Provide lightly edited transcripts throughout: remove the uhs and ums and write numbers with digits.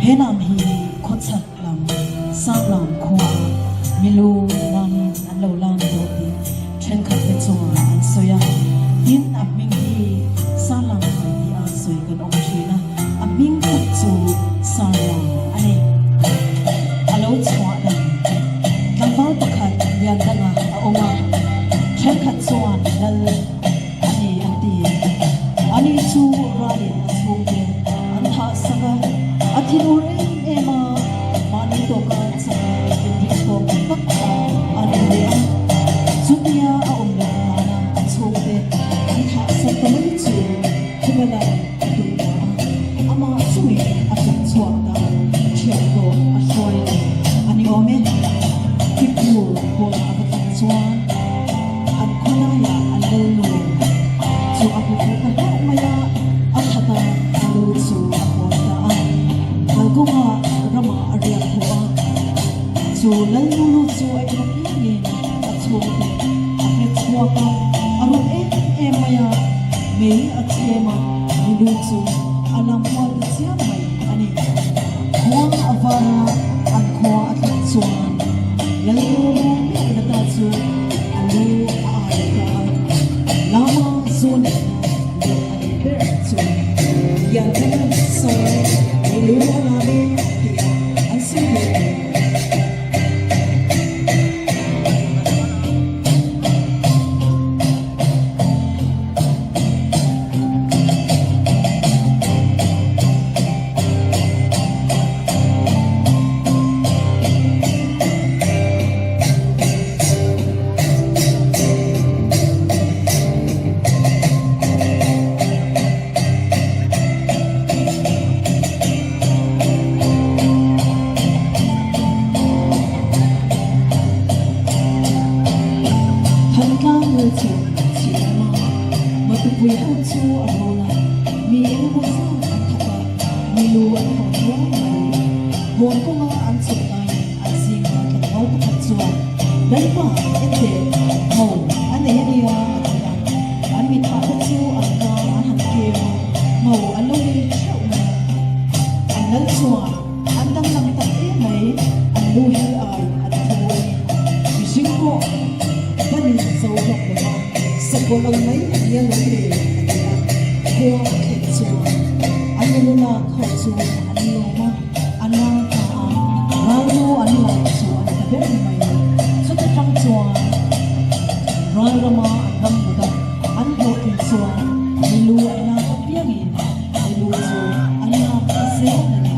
He lam hi khawchhak lam Sanglam khua milu lamin an lo lam tawh tih thenkhat te chuan an sawi a. Tin, a hming hi Sanglam Kai tih a sawi kan awm thin a, a hming tak chu Sanglam a ni. A lo chhuah dan tlangval pakhat lian dangah a awm a, thenkhat chuan lal a ni an ti. Ani chu ralin a chhungte an thah sak a, a thinur em em a, mahni tawka chak leh inring tawk tak kha a ni leh a. Chutia a awm loh hlana a chhungte an thah sak ta mai chu thubalai a tum ta a, amah chungin a tum chhuak ta a, thian pawh a hruai lo a ni awm e. Kipur pawh a va tlang chuan. An khawlaiah an lal nu chu a hmu fuh ta hlauh mai a, a that a, a lu chu a hawn ta a. Kalkawnga ramah a riak haw a, chu lal nu lu chu a in apiangin a chhungte a hmet chhuak a, a run em em mai a, mei a chhem a, mi lu chu a lam mual ta chiam mai a ni. Khua a var a, an khua a thlen chuan lal nu lu miah na ta chu a lu a ai ta a, Lama Zawnena leh a ni ber chu Lianthanga sawi mi lu a lam e tih an sawi leh mai. Thantlang Lal chu chhim lama Matupui ho chu a rawn a, mi engemaw zat an thawk a, mi lu an hawn rual mai. Hawn kawnga an chhuk laiin an zinga tlangval pakhat chuan, Lalpa, enteh, ho a nei a nia, a ti a. An mithah te chu an ka an han keu a, ho an lo nei theuh mai a. An lal chuan an danglam tak em mai, an lu hi ai an thu a ni. Mihring pawh banin zo hlawk lo va, sakawlh ang mai a nia lo le, a ti a. Khua a thlen chuan an milu lak ho chu an lawm a, an ral ta a, ral lu an lak chu an ta ber mai. Chuta tang chuan ral rama an ram mut a, an hlawhtlin chuan milu an lak apiangin milu chu an lak ta zel a ni.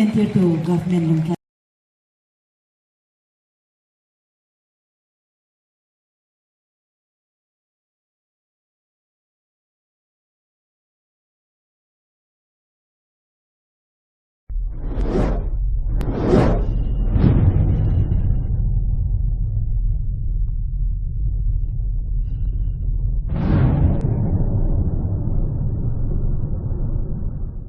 Entirtu Government Lungtlai.